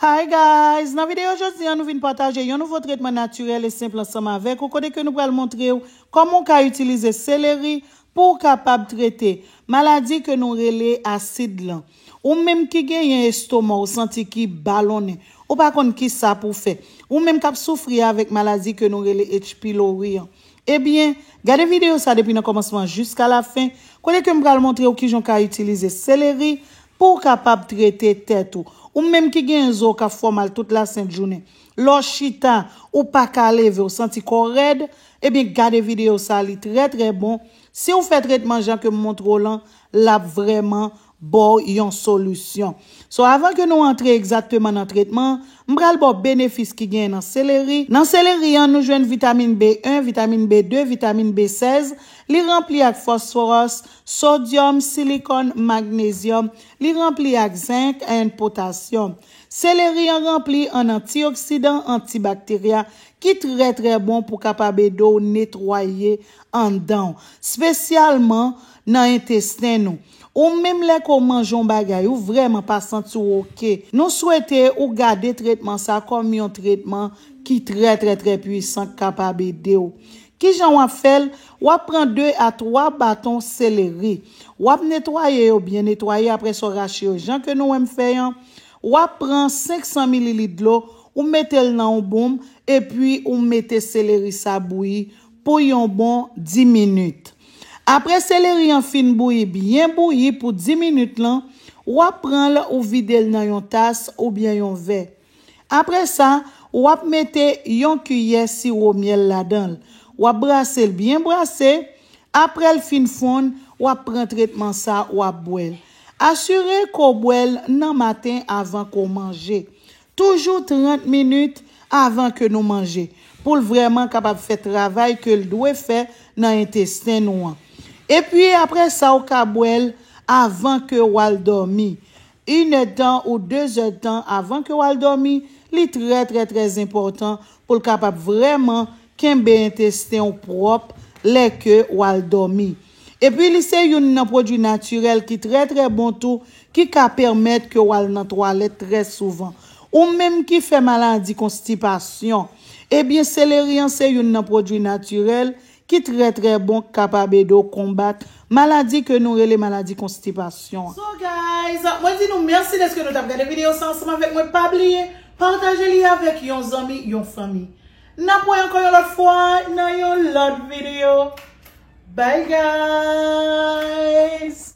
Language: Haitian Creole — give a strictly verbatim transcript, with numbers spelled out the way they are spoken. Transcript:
Hi guys, nan videyo jodi a nou vin pataje yon nouvo tretman natirèl e senp ansanm avèk ou, kote ke nou pral montre w kòman w ka itilize seleri pou w kapab trete maladi ke nou rele asid lan. Ou menm ki genyen estoma w santi ki balonnen, ou pa konn ki sa pou w fè. Ou menm k ap soufri avèk maladi ke nou rele H. pylori an. Ebyen, gade videyo sa depi nan kòmansman jiska lafen, kote ke m pral montre w kijan w ka itilize seleri pou w kapab trete tèt ou. Ou menm ki gen zo k ap fè w mal tout lasent jounen, lè w chita, ou pa ka leve, w santi kò w rèd, ebyen, gade videyo sa, li trè, trè bon. Si w fè tretman jan ke m montre w lan, l ap vrèman ba w yon solisyon. So, avan ke nou antre egzakteman nan tretman, m pral ba w benefis ki genyen nan seleri. Nan seleri an, nou jwenn vitamin B en, vitamin B de, vitamin B sèz. Li ranpli ak fòsfòròs, sodyòm, silikòn, magnezyòm. Li ranpli ak zenk and potasyòm. Seleri an ranpli an antioksidan, antibakterya, ki trè, trè bon pou kapab ede w netwaye anndan w, espesyalman nan entesten nou. Ou menm lè ke w manje yon bagay, ou vrèman pa santi w oke. Nou swete ou gade tretman sa kòm yon tretman ki trè, trè, trè pwisan, k kapab ede w. Kijan w ap fè l? W ap pran de a twa baton seleri. W ap netwaye yo byen netwaye, apre sa w rache yo jan ke nou wè m fè an. W ap pran senk san mililit dlo, ou mete l nan yon bonm, epi ou mete seleri sa bouyi pou yon bon dis minit. Apre seleri an fin bouyi, byen bouyi pou dis minit lan, w ap pran l, ou vide l nan yon tas oubyen yon vè. Apre sa, w ap mete yon kiyè siwo myèl ladan l. W ap brase l byen brase. Apre l fin fonn, w ap pran tretman sa, w ap bwè l. Asire ke w bwè l nan maten avan ke w manje. Toujou trant minit avan ke nou manje, pou l vrèman kapab fè travay ke l dwe fè nan entesten nou an. Epi apre sa, w ka bwè l avan ke w al dòmi. Inèdtan ou dezèdtan avan ke w al dòmi, li trè, trè, trè enpòtan pou l kapab vrèman kenbe entesten w pwòp lè ke w al dòmi. Epi li se youn nan pwodui natirèl ki trè, trè bon tou, ki ka pèmèt ke w al nan twalèt trè souvan. Ou menm ki fè maladi konstipasyon, ebyen seleri an se youn nan pwodui natirèl ki trè, trè bon, k kapab ede w konbat maladi ke nou rele maladi konstipasyon an. So guys, mwen di nou mèsi dèske nou t ap gade videyo sa ansanm avèk mwen. Pa bliye, pataje li avèk yon zanmi, yon fanmi. N ap wè ankò yon lòt fwa nan yon lòt videyo. Bye guys!